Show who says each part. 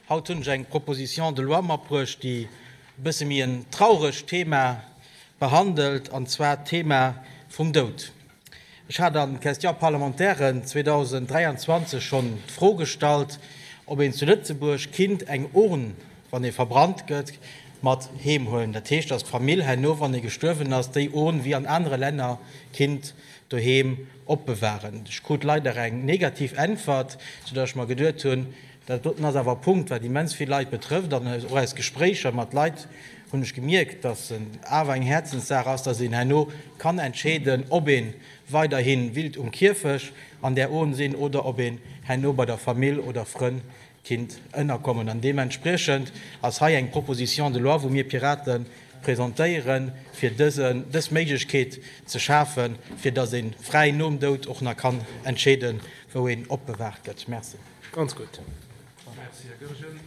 Speaker 1: Haut hunn ech eng Proposition de loi matbruecht, déi e bësse méi en trauregt Thema behandelt, an zwar d'Thema vum Doud. Ech hat an Question parlementaire 2023 schonn d'Fro gestallt, ob een zu Lëtzebuerg kinnt eng Urn, wann ee verbrannt gëtt, mat heem huelen. Dat heescht, datt d'Famill herno, wann ee gestuerwen ass, déi Urn wéi an anere Länner kinnt doheem opbewahren. Ech krut leider eng negativ Äntwert, soudatt ech mer geduet hunn, Dat doten ass awer e Punkt, wat immens vill Leit betrëfft. An och aus Gespréicher mat Leit hunn ech gemierkt, dass et awer eng Häerzenssaach ass, dass een herno kann entscheeden, ob ee weiderhi willt um Kierfech an där Urn sinn oder ob een herno bei der Famill oder Frënn kinnt ënnerkommen. An deementspriechend ass hei eng Proposition de loi, wou mir Piraten presentéieren, fir dësen, dës Méiglechkeet ze schafen, fir dass ee fräi nom Doud och nach kann entscheeden, wou een opbewaart gëtt. Merci.
Speaker 2: Ganz gutt.
Speaker 3: Merci, Här Goergen.